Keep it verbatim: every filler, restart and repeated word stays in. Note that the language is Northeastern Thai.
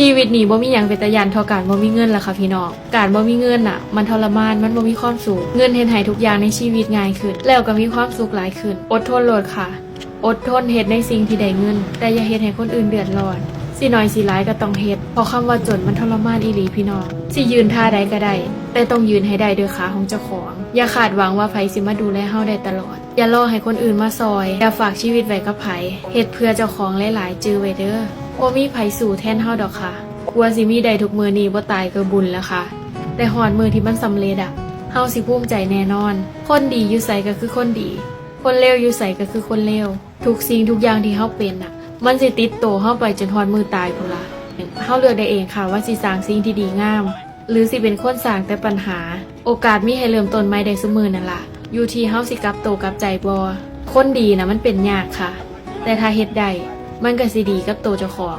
ชีวิตนี้บ่มีหยังเป็นตาย้านเท่าการบ่มีเงินล่ะค่ะพี่น้อง การบ่มีเงินน่ะ มันทรมาน มันบ่มีความสุข เงินเฮ็ดให้ทุกอย่างในชีวิตง่ายขึ้น แล้วก็มีความสุขหลายขึ้น อดทนโลดค่ะ อดทนเฮ็ดในสิ่งที่ได้เงิน แต่อย่าเฮ็ดให้คนอื่นเดือดร้อน สิน้อยสิหลายก็ต้องเฮ็ด เพราะคำว่าจนมันทรมานอีหลีพี่น้อง สิยืนท่าใดก็ได้ แต่ต้องยืนให้ได้ด้วยขาของเจ้าของ อย่าคาดหวังว่าไผสิมาดูแลเฮาได้ตลอด อย่ารอให้คนอื่นมาซอย อย่าฝากชีวิตไว้กับไผ เฮ็ดเพื่อเจ้าของหลายๆ จื่อไว้เด้อ บ่มีไผสู้แทนเฮาดอกค่ะ กว่าสิมีได้ทุกมื้อนี้บ่ตายก็บุญแล้วค่ะ แต่ฮอดมื้อที่มันสำเร็จอะ เฮาสิภูมิใจแน่นอน คนดีอยู่ไสก็คือคนดี คนเลวอยู่ไสก็คือคนเลว ทุกสิ่งทุกอย่างที่เฮาเป็นน่ะ มันสิติดโตเฮาไปจนฮอดมื้อตายพู้นล่ะ เฮาเลือกได้เองค่ะว่าสิสร้างสิ่งที่ดีงาม หรือสิเป็นคนสร้างแต่ปัญหา โอกาสมีให้เริ่มต้นใหม่ได้ซุมื้อนั่นล่ะ อยู่ที่เฮาสิกลับโตกลับใจบ่ คนดีน่ะมันเป็นยากค่ะ แต่ถ้าเฮ็ดได้ มันก็สิดีกับโตเจ้าของ